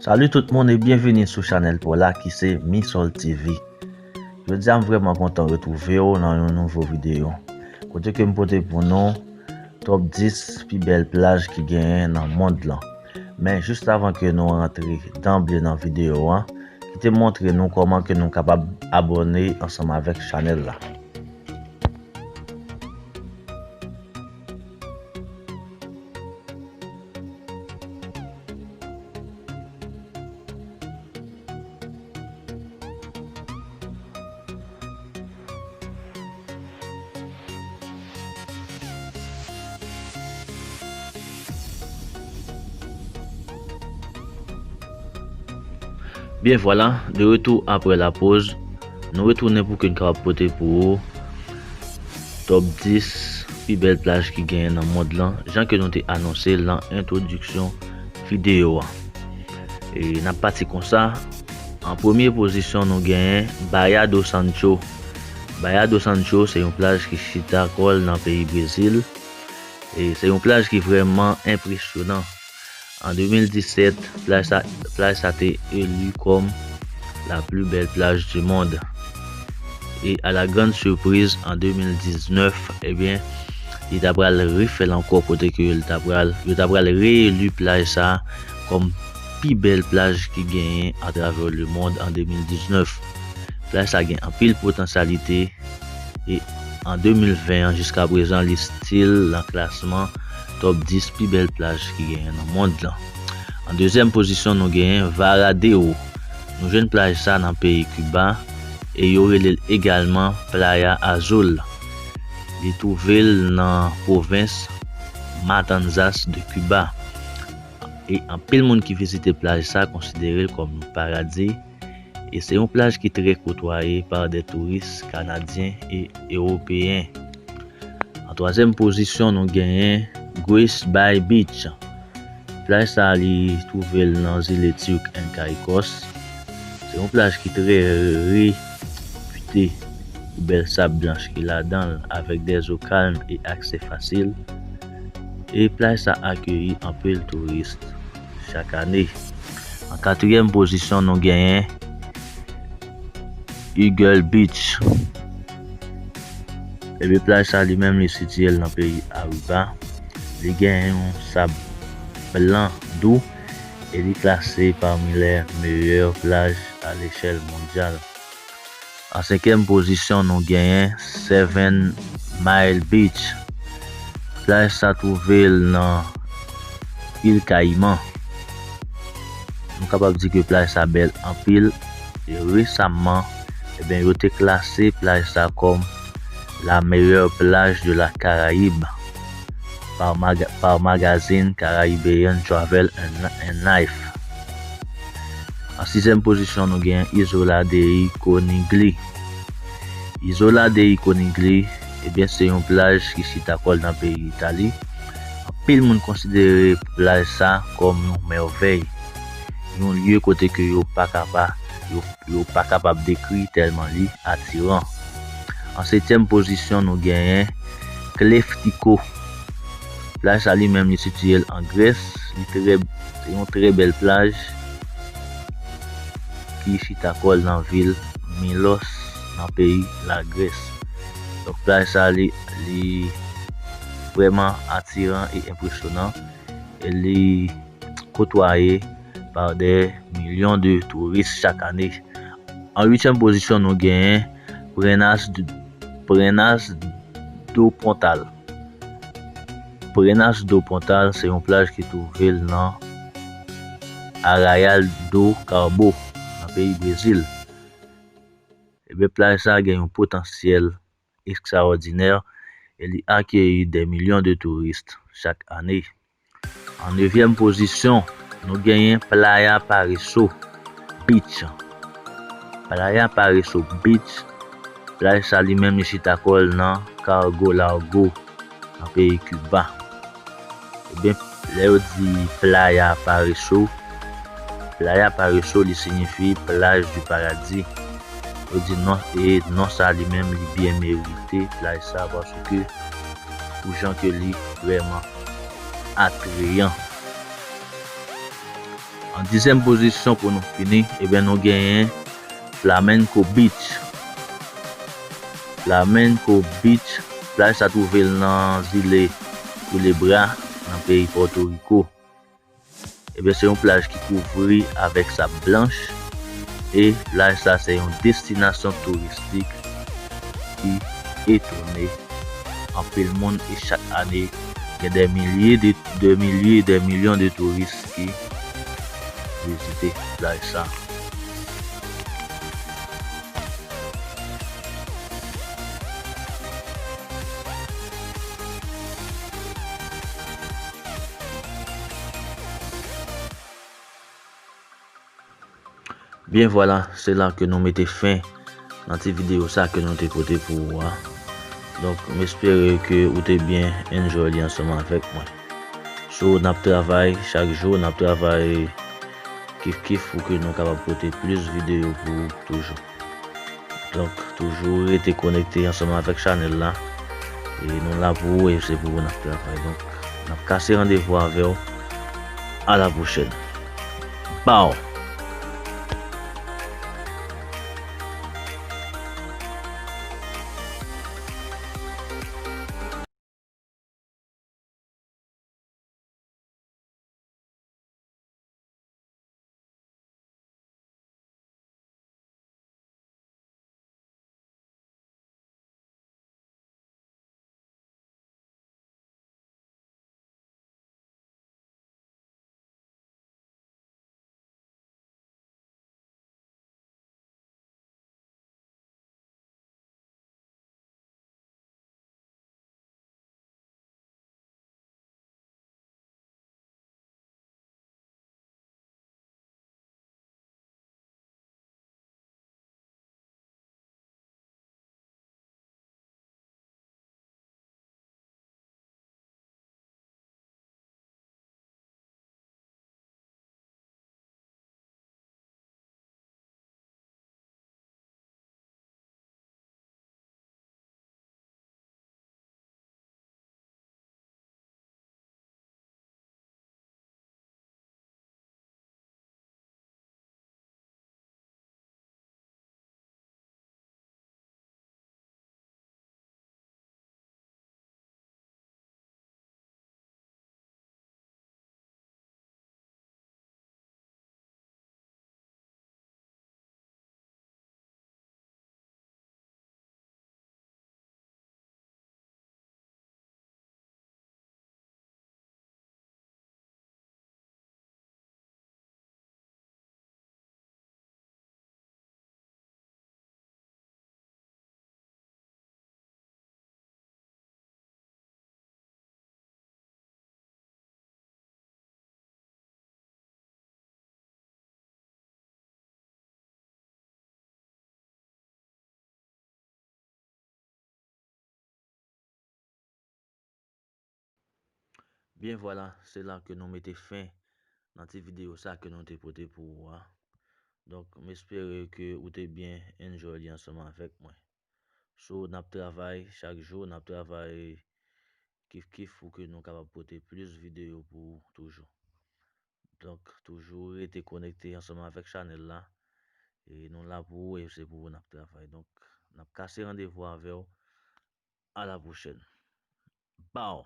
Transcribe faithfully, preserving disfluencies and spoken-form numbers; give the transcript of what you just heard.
Salut tout moun e byenvini sou chanèl pa w la ki se Misol T V. Jodi a m vrèman kontan retwouve w nan yon nouvo videyo. Kote ke m pote pou nou top dis pi bèl plaj ki genyen nan mond lan. Men jis avan ke nou rantre danble nan videyo an, kite m montre nou kòman ke nou kapab abòne ansanm avèk chanèl la. Byen vwala, de retou apre la poz, nou retounen pou ke n kapab pote pou ou top dis pi bèl plaj ki genyen nan mond lan, jan ke nou te anonse l nan entwodiksyon videyo a. E n ap pati konsa, an premye pozisyon nou genyen Baía do Sancho. Baía do Sancho se yon plaj ki chita kò l nan peyi Brezil. E se yon plaj ki vrèman enpresyonan. An de mil disèt, plaj sa, plaj sa te eli kòm la plus belle plage du monde. E a la grande surprise, an de mil diznèf, ebyen, li ta pral refè l ankò kote ke l ta pral, yo ta pral reeli plaj sa kòm pi bèl plaj ki genyen atravè lemonn an de mil diznèf. Plaj sa gen anpil potansyalite e an de mil ven an, jiska prezan, li still nan klasman top dis pi bèl plaj ki genyen nan mond lan. An dezyèm pozisyon, nou genyen Varadero. Nou jwenn plaj sa nan peyi Kiba e yo rele l egalman Playa Azul. Li twouve l nan pwovens Matanzas de Kiba. E anpil moun ki vizite plaj sa konsidere l kòm yon paradi. E se yon plaj ki trè kotwaye pa de touris kanadyen e ewopeyen. An twazyèm pozisyon, nou genyen Goose Bay Beach. Plaj sa, li twouve l nan zile tirk Caicos. Se yon plaj ki trè repite pou bèl sab blanch ki ladan l, avèk dè zo kalm e aksè fasil. E plaj sa akeyi anpil touris chak ane. An katriyèm pozisyon, nou genyen Eagle Beach. Ebyen, plaj sa li menm, li sitiye l nan peyi Aruba. Li gen yon sab blan dou e li klase pami les meilleures plages à l'échelle mondiale. An senkyèm pozisyon, nou genyen Seven Mile Beach. Plaj sa twouve l nan Il Caimán. Nou kapab di ke plaj sa bèl anpil. E resaman, ebyen, yo te klase plaj sa kòm la meilleure plage de la Caraïbe par, maga, par magazine Caribbean Travel and, and Life. An sizyèm pozisyon, nou gen Isola dei Conigli. Isola dei Conigli, ebyen, se yon plaj ki chita kò l nan peyi Itali. Anpil moun konsidere plaj sa kòm yon mèvèy, yon lye kote ke yo pa kapa, yo, yo pa kapab dekri tèlman li atiran. An setyèm pozisyon, nou genyen Kleftico. Plaj sa li menm, li sitiye l an Grès. Li trè, se yon trè bèl plaj ki chita kò l nan vil Milos, nan peyi Lagrès. Donk, plaj sa, li, li vrèman atiran e enpresyonan. E li kotwaye pa dè milyon de touris chak ane. An uityèm pozisyon, nou genyen Prenas, Prenas do Pontal. Prenas do Pontal se yon plaj ki twouve l nan Arraial do Cabo, nan peyi Brezil. Ebyen, plaj sa gen yon potansyèl ekstraòdinè e li akeyi dè milyon de touris chak ane. An nevyèm pozisyon, nou genyen Playa Pareso Beach. Playa Pareso Beach, plaj sa li menm li chita kò l nan Cargo Largo, nan peyi Kiba. Ebyen, lè yo di Playa Pareso, Playa Pareso, li siyifi plaj di paradi. Yo di non, e non sa li menm, li byen merite plaj sa, paske pou jan ke li vrèman atrayan. An dizyèm pozisyon pou nou fini, ebyen nou genyen Flamenco Beach. Flamenco Beach, plaj sa twouve l nan zile Culebra, nan peyi Pòtoriko. Ebyen, se yon plaj ki kouvri avèk sab blanch e plaj sa se yon destinasyon touristik ki etone anpil moun e chak ane gen dè milye de, dè milye, dè milyon de touris ki vizite plaj sa. Byen vwala, se la ke nou mete fen nan ti videyo sa ke nou te pote pou ou a. Donk, m espere ke ou te byen enjoy li ansanm avèk mwen. So, n ap travay chak jou, n ap travay kif kif pou ke nou kapab pote plis videyo pou ou toujou. Donk, toujou rete konekte ansanm avèk chanèl la. E nou la pou ou e se pou ou n ap travay. Donk, n ap kase randevou avè w. A la pwochèn. Pow! Byen vwala, se la ke nou mete fen nan ti videyo sa ke nou te pote pou ou a. Donk, m espere ke ou te byen enjoy li ansanm avèk mwen. So, n ap travay chak jou, n ap travay kif kif pou ke nou kapab pote plis videyo pou ou toujou. Donk, toujou rete konekte ansanm avèk chanèl la. E nou la pou ou e se pou ou n ap travay. Donk, n ap kase randevou avè w. A la pwochèn. Baw!